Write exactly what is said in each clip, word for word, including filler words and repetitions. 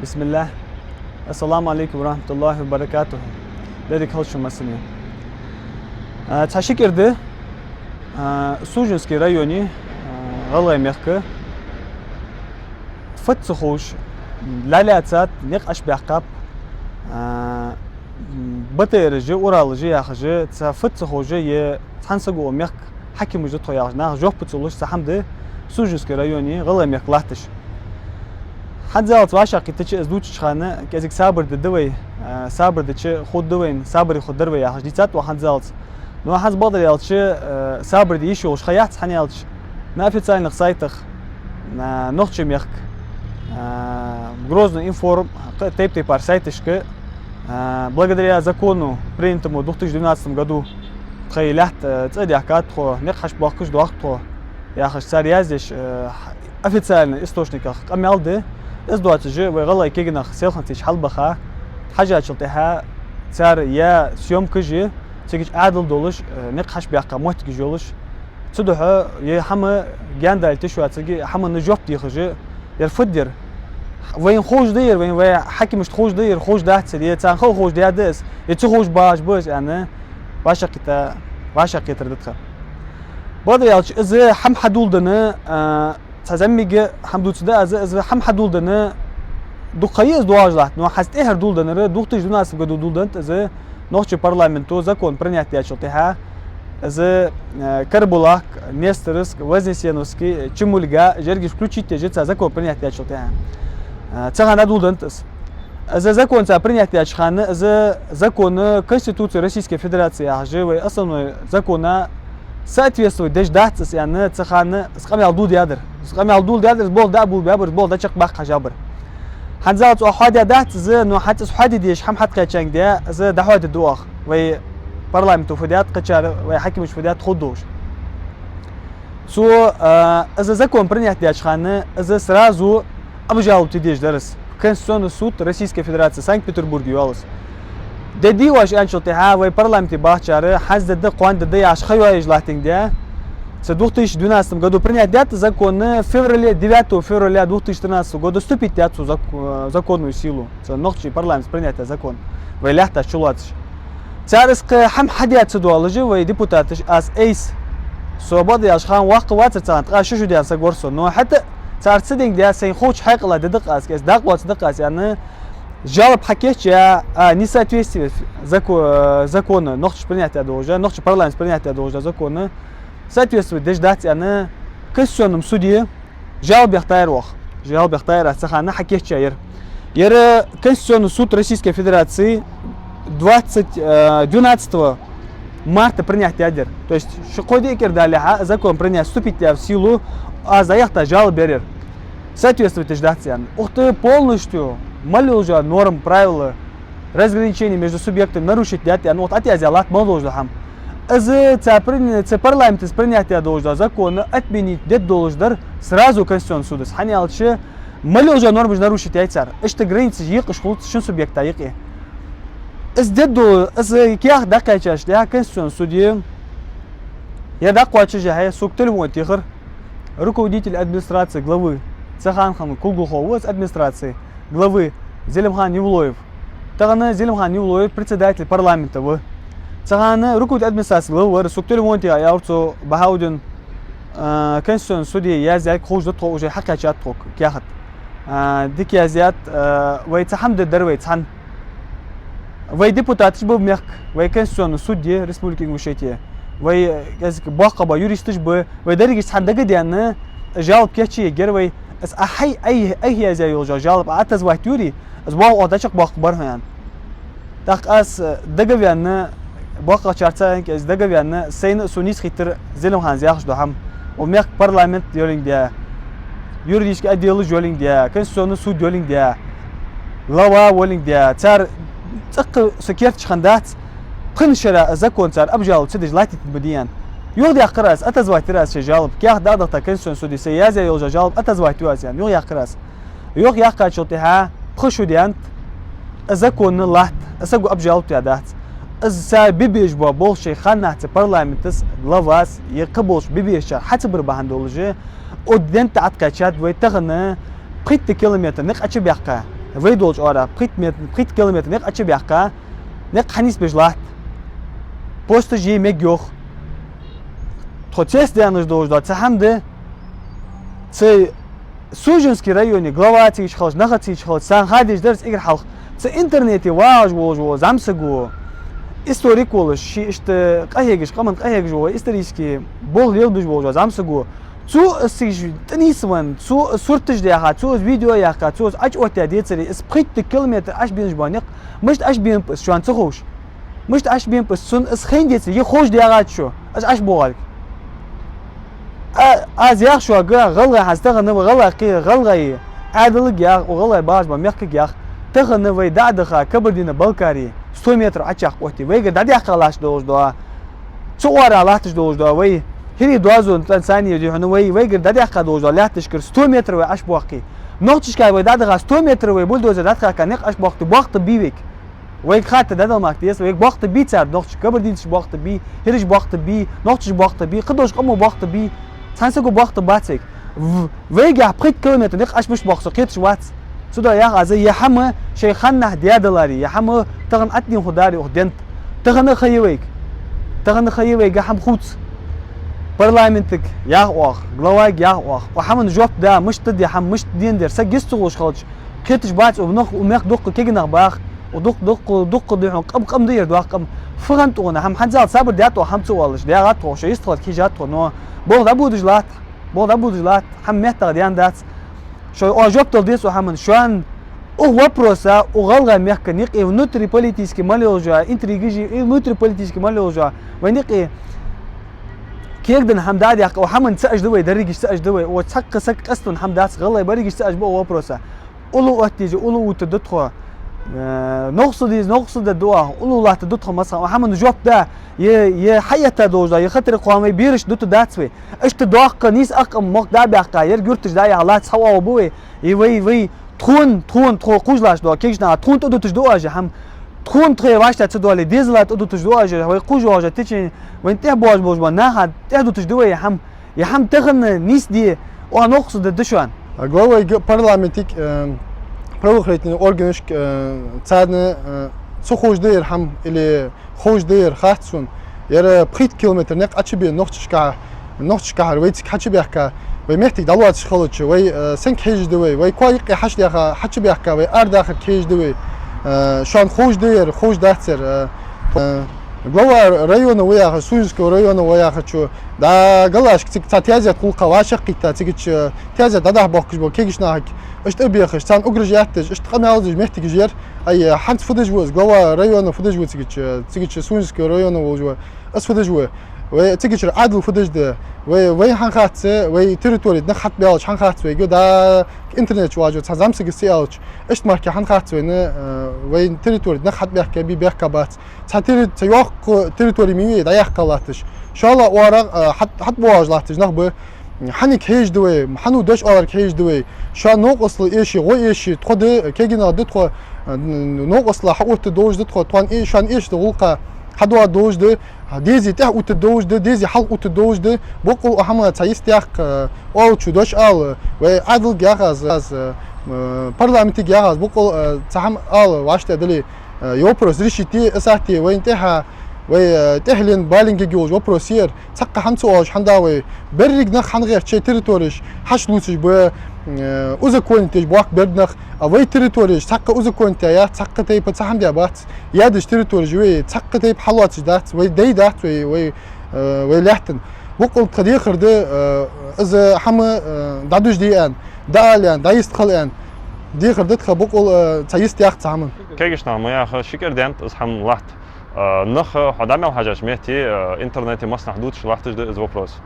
بسم الله. السلام عليكم ورحمة الله وبركاته. Деррига хилда шун массане. А, цхьа ши кӀира да, а, Сунженски районе, а, ГӀалгӀай мехка. Фу да ца ховш, лаьлаьцад, никъ Ӏочубаьккхаб, а, БТРаш а, Уралаш а яхаш, цхьа фу да ца ховш, е цхьан саго укх мехка хьакимаш да тхо яхаш, наха жоп ца луш, цхьа хӀама да Сунженски районе ГӀалгӀай мехка латташ. ХӀанзалца вӀашагӀкхийтача, из дувцача хана, кӀезига сабар де да вай, а, сабар дича хургда вайна, сабаре хургдар вай яхаш дийцад оаха хӀанзалца. Но хӀанз, бакъдар аьлча, а, сабар де йиш йолаш ха яц, хӀана аьлча на официальных сайтах, а, Нохчий мехка, а, Грозный информ, кхы тайп-тайпара сайташка, а, благодаря закону, принятому в две тысячи двенадцатом году, тхоай лаьтта, а, цӀа а даьхкад тхо, никъ хьачубоаккхаш доахк тхо, яхаш цар яздеш, а, официальни источниках къамаьл да. Из доацаш а вай гӀалгӀай кагий нах селханцийча хьалбаха, хьажачул тӀехьагӀа цар яь съёмкаш а, цига Ӏаьдал долаш, а, никъ хьачубаьккха моттигаш йолаш, цудухьа е хӀама гаьнадалийта йиш йоацилга, хӀаманна жоп дехаш а, ер фу да ер? Вайна ховш да ер, вайна, вай хьакимашта ховш да ер, ховш дац ер, е царна хала ховш даьд из, е ца ховш багӀаш ба из, аьнна, вӀашагӀкхийтта-, вӀашагӀкхетар да тха. Бакъдар аьлча, из хӀама хьадоладенна, а, цхьа зӀамига хӀама дувцаргда аз, из хӀама хьадоладенна дукха ха я из доагӀаш латта, но хӀанз тӀехьара доладеннар, две тысячи двенадцатом году доладеннад из, нохчий парламенто закон принять даьчул тӀехьагӀа, из, э, Карабулак, Нестеровск, Вознесеновский, Чемульга, жергаш включить деш а, цар закон принять даьчул тӀехьагӀа, э, цу хана доладеннад из. Из закон цар принять даьча хана, из закон Конституци Российской Федерации яхаш, вай основной закона соответствовать деш дац из, аьнна, цу хана из къамаьл доладаьдар. Из къамаьл доладаьдар, из болх дӀа а болабаьбар, из болх дӀачакхбаккха хьажабар. ХӀанзалца оаха хьоадаь дац из, но хӀанз из хьоаде дезаш хӀама хьатӀакхаьчанга, из дӀахьоадергда оаха, вай парламенто фу даьд, кхычар, вай хьакимаша фу даьд хургдолаш. Цо, а, из закон принять даьча хана, из сразу обжаловать де дезаш дар из. Конституционный суд Российской Федерации, Санкт-Петербурге йоал из. Де дий оаш аьнначул тӀехьагӀа, вай парламенте бахачар, хӀанз дергда, кхоана дергда яхаш ха йоаеш латтанга, цу две тысячи двенадцатом году принять даьд закон, в феврале, девятого февраля две тысячи тринадцатого года вступить даьд цу зак-, э, законную силу, цу нохчий парламенто принять даь закон, вай лаьтташ чулоацаш. Цар из кхы хӀама хьадаь ца доаллаш, вай депутаташ, аз айса, со, бакъдар аьлча, хӀанз воккха вацар цу хана, ткъаь ши шу даьнна саг вар со, но хӀаьта а цар ца динг де, сайна ховча хьаькъала дергда-кх аз, кӀезига дакъа лоацаргда-къ аз, аьнна, жалоба хьакийчъяь, а, несоответствие зако-, э, закона, нохчаша принять даь долаш, нохчий парламенто принять даь долаш закона соответствовать деш дац, аьнна, Конституционному суде жалоба яхийтар оаха. Жалоба яхийтар аз цу хана, хьакийчъяь яр. Ер Конституционный суд Российской Федерации двадцать, э, двенадцатого марта принять даьд ер. То есть ши-кхо ди кӀира далехьа закон принять, вступить даь в силу, аз дӀаяхийта жалоба яр ер. Соответствовать деш дац, аьнна. Укх тӀа полностью мел йола норма, правила разграничения между субъектами нарушить даьд, аьнна, укх тӀа яздаь латт мел долаш дола хӀама. Из цар прин-, цар парламенто принять даь долаш дола закон отменить де дезаш дар сразу Конституционный судо. ХӀана аьлча, мел йола нормаш нарушить яьй цар. Иштта границаш екъаш хул цу шин субъекта юкъе. Из де деза, из каьхат дӀакхаьчача, тӀехьа Конституционный суде, ер дӀакхоачашехьа, сога телефон техар руководитель администрации главы, цу хана хинна кулгалхо ва из администрации главы, Зелимхан Евлоев. Тахан Зелимхан Евлоев председатель парламента ва. Цу хана руководитель администрации главы вар, сога телефон техар, аьлар цо: Бахаудин, а, Конституционный суде яздаьд, ховш да тхо, уже хьакхаьчад тхога каьхат. А, дика яздаьд, а, вай цхьа хӀама дергдар вай цхьана. Вай депутаташ ба мехка, вай Конституционный суд я Республики Ингушетия. Вай, э, кӀезига боккхий ба, юристаш ба, вай дерригаш цхьана дага а даьнна, жалоба кийчъергьяр вай. Аз а хьай, ай, ай язъяь йола жалоба отозвать йоре, аз боккха, оаха дӀачакхбоаккхаргбар хьо, аьнна. ТӀаккха аз, э, дага а ваьнна, боккхагӀчарца а кӀезига дага а ваьнна, сайна а, сона нийсхийтар Зелимханас яхаш дола хӀама. Укх мехка парламент йолга даь, юридически отделаш йолга даь, Конституционный суд йолга даь, глава волга даь, цар цӀаккха со кертача хана дац, пхи шера закон цар обжаловать ца деш латтийтаргба, аьнна. Юхаяьккхар аз, отозвать йир аз шоай жалоба, каьхат дӀа а дахийтар Конституционный суде, са язъяь йола жалоба отозвать ю аз, аьнна, юхаяьккхар аз. Юхаяьккхачул тӀехьагӀа пхи шу даьннад, из закон латт, из саго обжаловать даь дац. Из цар бе безаш бола болх шоай ханнахьа цу парламентас, главас, е кхыболча бе безачар хьа ца бар бахьан долаш, укх ден тӀа Ӏокхаьчад вай тахан пхийтта километр никъ Ӏочубаьккха. Вай долча оагӀорахьа пхийтта мет-, пхийтта километр никъ Ӏочубаьккха, никъ хьанийсбеш латт. Посташ е мегаргйоах. Тхо цецдаьннараш долаш да, цхьа хӀама да. Цу Сунженски района глава цига хилча, нах цига хилча, царна ха дезаш дар из эггара хьалха. Цу интернете вагӀаш волаш вола зӀамсаго, историк волаш, ший иштта къахьегаш, къаман къахьегаш вола, исторически болх лелабеш волаш вола зӀамсаго, цо из цига тӀанийсвенна, цо из сурташ даьха, цо из видео яьккха, цо из Ӏочуоттадаь децаре, из пхийтта километр Ӏочубенаш бола никъ мишта Ӏочубенаб из, шоана ца ховш? Мишта Ӏочубенаб из, цунна из хайна децаре, е ховш даьгӀад шо из ӀочубоагӀарг? А, аз ях шуга, гӀалгӀай хӀанз тахан, гӀалгӀай кхы, гӀалгӀай Ӏаьдалга ях, укх гӀалгӀай бахаш бола мехкага ях, тахан вай дӀа а даха Кабардино-Балкари сто метр Ӏочуяккха отте, вайгара дӀадаьккха латташ долаш да, цу оагӀорахьа латташ долаш да вай, хӀирий доазон тӀа царна дий хьона вай, вайгара дӀадаьккха долаш да лаьтташкара сто метр вай Ӏочубоаккхе. Нохчашка вай дӀадаха сто метр вай бульдозер дӀатӀахаьхка никъ Ӏочубоаккхе, боахк бий вайга? Вайга хатта дӀадала мара деза, вайга боахк бий цар, нохчий, кабардинцаш боахк бий, хӀираш боахк бий, нохчаш боахк бий, кхыдолча къамо боахк бий, цхьан саго боахк бац вайга. В-, вайгахьа пхийтта километр никъ Ӏочубеш боахк со, кхеташ вац. Цудухьа ях аз, е хӀама шоай ханнахьа даь даларе, е хӀама тахан аттнин ху даре укх ден тӀа. Тахан а ха я вайга. Тахан а ха я вайга, хӀама хувц. Парламентага ях оаха, главайга ях оаха. Укх хӀаман жоп да, мишта да хӀама, мишта ден дер, саг йист ца хулаш хилча, кхеташ бац, укх нах, укх мехка дукха кегий нах бах, укх дукха, дукха, дукха дий хьона къам, къам да ер доккха къам. Фу хӀана тӀа укхунна хӀама, хӀанзалца сабар даьд оаха хӀама ца оалаш, даьгӀад тхо, шоай йист хиларга хьежад тхо, но болх дӀабодаш латт, болх дӀабодаш латт, хӀама меттах даьннадац. Шоай оаха жоп дала деза укх хӀаман, шоана укх вопроса, укх гӀалгӀай мехка никъ внутриполитически мел йолаш йола интригаш, и внутриполитически мел йолаш йола вай никъ кегаденна хӀама дӀадаьккха, укх хӀаман цаӀаш да вай, дерригаш цаӀаш да вай, укх цхьаккха саг къаьстта хӀама дац, гӀалгӀай берригаш цаӀаш ба укх вопроса. Уллув оттаде деза, уллув оттаде да тхо. Э, новкъостал де деза, новкъостал дергда оаха, уллув латтаргда тхо массахана. Укх хӀаман жоп да, е, е хьаэтта долаш да, е хатар кхоам вай берашта дутаргдац вай. Иштта доккха нийса ахкам мохк дӀабаьккха, ер юрташ дӀаяха лаца хьаоагӀа ба вай. Е вай, вай, тхона, тхона, тхо кхувш латташ да, кегийча наха, тхона тӀадуташ да оаш хӀама. Тхона тхоай вӀаштӀехьа ца доале, дезала тӀадуташ да оаш, вай кхувш воагӀаш течени, вайна тӀехьа боагӀаш болаш бола наха тӀехьа дуташ да вай хӀама. Е хӀама тахан нийсде, оаха новкъостал дергда шоана. Главайга, парламентага, э, правоохранительный органашка, э, царна, э, ца ховш да ер хӀама или ховш да ер, хац сона. Ер пхийтта километр никъ Ӏочубена нохчашкахьа, нохчашкахьара вай цига хьачубаьхка, вай моттиг дӀалоацаш хилча, вай, э, сенга хьежаш да вай, вай коа юкъе хьачудаьха, хьачубаьхка, вай арадахарга хьежаш да вай. Э, шоана ховш да ер, ховш дац ер, э, э, глава района ва яхаш, Сунженского района ва яхачо, да, галашка цига цхьа таьзета гӀулакха вӀашагӀкхийтта, цигача таьзета дӀадахьа боахкаш бола кегийча нахага, иштта а бехаш, царна угрожать деш, иштта къамаьл деш моттигаш яр. Ай, хӀанз фу деш ва из, глава района фу деш ва цигача, цигача Сунженского района волаш ва, из фу деш ва? Вай цигачара Ӏаьдал фу деш да? Вай, вайна хӀана хац, вай территори тӀа нах хьатӀабаьлча хӀана хац вайга, да, интернета чу вагӀаш цхьа зӀамсаго ца аьлча, иштта мара хӀана хац вайна, э, вай территори тӀа нах хьатӀабаьхка бий, баьхка бац. Цхьа терри-, цхьа йоккха территори ма йий вай дӀаяккха латташ. ШоллагӀа оагӀорахьа, а, хьат-, хьатӀабоагӀаш латташ нах ба. ХӀанга хьежаш да вай, хьанна дош аларга хьежаш да вай. Шоана новкъостал эше, гӀо эше, тхо да, кегий нах да тхо, а, н-, н-, новкъостал хьаоттаргдолаш да тхо, тхона э-, шоана эшаш дола гӀулакх хьадоагӀаргдолаш да, а, дезий тӀехьа оттаргдолаш да, дезий хьалха оттаргдолаш да. Боккъала укх хӀаман цхьа йист яккха, а, оалачо дош ала, вай Ӏаьдалга ях аз, аз, а, парламентага ях аз, боккъала, а, цхьа хӀама ала, вӀаштӀехьа дале, э, е вопрос решить е, из сатте вайна тӀехьа, вай, э, тӀехьленна балингег йолаш вопрос я ер. Цхьаккха хӀама ца оалаш хӀана да вай? Берригаш нах хӀана гӀерт шоай территореш хьачулоацаш ба, э, узаконить еш боахк берригаш нах, а вай территореш цхьаккха узаконить яь яц, цхьаккха тайпа цхьа хӀама даь бац. Ядача территореш вай цхьаккха тайпа хьалоацаш дац, вай дай дац, вай, вай, э, вай лаьттан. Боккъала тха дехар да, э, из хӀама, э, дӀадужаде аьнна, дӀаала аьнна, дӀайистхила аьнна. Дехар да тха боккъала, э, цхьа йист яккха цхьа хӀаман. Кегийча наха ма яха, ши кӀира даьннад из хӀама латта. Э, нах, э, хьо дӀа мел хьежача метте, э, интернете массанахьа дувцаш латташ да из вопрос.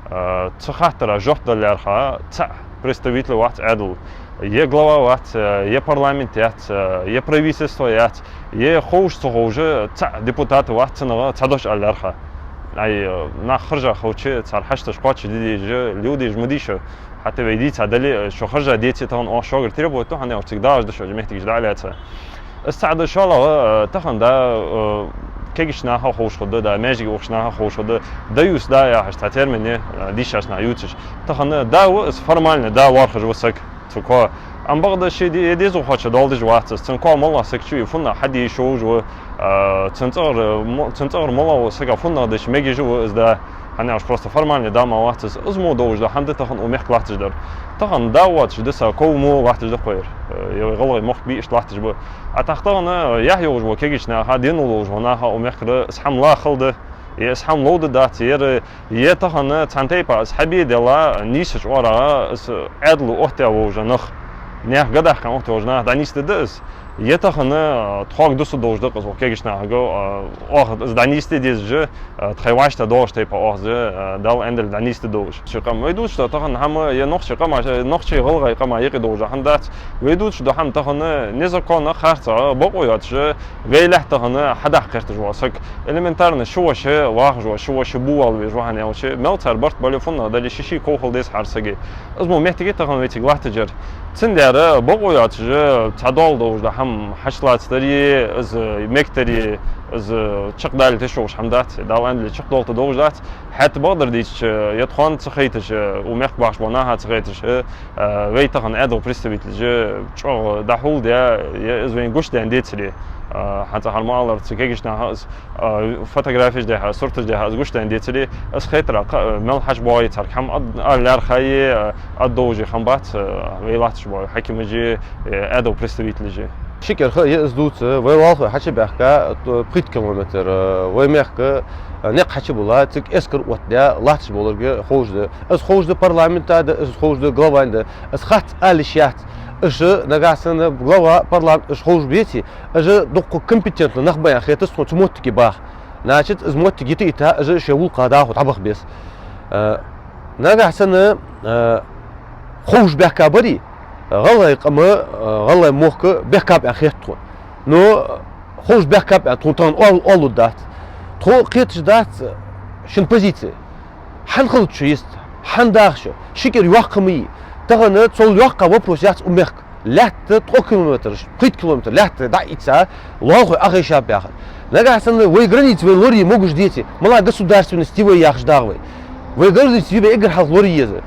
Э, цу хаттара жоп дала лаьрхӀа цхьа представитель вац Ӏаьдала. Е глава вац, э, е парламент яц, э, е правительство яц, е ховш ца ховш цхьа депутат вац, цунах цхьа дош ала лаьрхӀа. Ай, э, нах хержа хилча, цар хьашташ кхоачашде дезаш, леладе дезаш ма дий шо. ХӀаьта вай дийца дале, шо хержа деце, тахан оаха шугара требовать ду, хӀана аьлча цига дагӀаш да шо, моттигаш дӀа а лаьца. Из цхьа да, шоллагӀа, э, тахан да, э, кегийча наха ховш хургда, да, маьждиге ухаш наха ховш хургда, да юс да яхаш цхьа термин я, э, дийшача наха ювцаш. Тахан да ва из, формально да воархӀаш ва саг. Цу коа. Ам бакъда ший де-, дезалхочо доал деш вац из. Цун коа моллагӀа саг чу вий, фуннагӀа хьаде йиш йолаш ва, а, цун цӀагӀара мо-, цун цӀагӀара моллагӀа вола сага фуннагӀа деш мегаш ва из да. ХӀана аьлча просто формально да ма вац из. Из мо долаш да хӀама да тахан укх мехка латташ дар. Тахан да воацаш да са ков мо латташ да кхоъ. Э, е вай гӀалгӀай мохк бий иштта латташ ба. А тӀаккха тахан, э, яхь йолаш вола кагийча наха, денал долаш вола наха укх мехкара из хӀама ла хала да. Е из хӀама ловргдац, ер, е тахан цхьан тайпара из хьабе а делла, нийсача оагӀорахьа из Ӏаьдало оттаваь волаш нах, наьха гадахкан оттаваь волаш нах дӀанийсде да из. Е тахан, э, тхога дусаргдолаш да-кх из укх кагийча нахага, э, оаха из дӀанийсде дезаш, э, тхоай вӀаштӀехьа доагӀаш тайпара оаха из, э, Дала аьннадале дӀанийсде долаш. Ши къам вай дувцаш да тахан хӀама, е нохчий къамаш, э, нохчий-гӀалгӀай къамаш юкъе долаш хӀама дац. Вай дувцаш да хӀама тахан, э, незаконно, харцахьа, бокъо йоацаш, э, вай лаьтта тахан хьадаккха гӀерташ вола саг. Элементарно, ши воша вахаш ва, ши воша бувал веш ва, хӀана аьлча мел цар барт бале, фуннагӀа дале, ший-ший ков хила деза хӀара сага. Из мо моттиг я тахан вай цига латташ яр. Цудухьа бокъо йоацаш, цхьа доал долаш да хӀама хьачулаца дари, из мегаш дари, из чакхдала теш йолаш хӀама дац, Дала аьннадале чакхдалийта долаш дац. ХӀаьта бакъдар дийцача, е тхона ца хайташ, укх мехка бахаш бола наха ца хайташ, э, вай тахан Ӏаьдала представителаша чӀоагӀа дӀахьулдаь, е из вайна гучадаьнна децаре, э, хӀанз цхьа хӀама алар, цу кагийча наха из, э, фотографеш дехьа, сурташ дехьа из гучадаьнна децаре, из хетар кхы, э, мел хьачубоагӀе царга хӀама ад-, ала лаьрхӀа е, э, ад долаш хӀама бац, э, вай латташ бола хьакимаша, э, Ӏаьдала представителаша. Ши кӀира ха я из дувца, вай лоалахой хьачубаьхка, э, пхийтта километр, э, вай мехка, э, никъ хьачубилла, цига эскар оттадаь латташ болга ховш да. Из ховш да парламента да, из ховш да главайна да. Из хац ала йиш яц. Уж нагахьа санна глава, парламент уж ховш беце, уж дукха компетентни нах ба аьнна хетац тхона цу моттиге баха. Значит, из моттиг йита-йита, уж шоай гӀулакха дӀахо дӀабаха беза. Э, нагахьа санна, э, ховш баьхка барий, гӀалгӀай къам, э, гӀалгӀай мохк баьхкаб аьнна хет тхона. Но ховш баьхкаб аьнна тхона тахан оал-, оаларгдац. Тхо кхеташ дац шун позици. ХӀана хилац шо йист? ХӀана даха шо? Ши кӀира йоккха ма йий. Тахан цул йоккха вопрос яц укх мехка. Лаьтта ткъо километр, пхийтта километр лаьтта дӀа а ийца, лоалахой Ӏохайшаб яхар. Нагахьа санна вай граница вай лорае могаш деце, мала государственность я вай яхаш дагӀа вай. Вай граница я вай эггара хьалха лорае еза.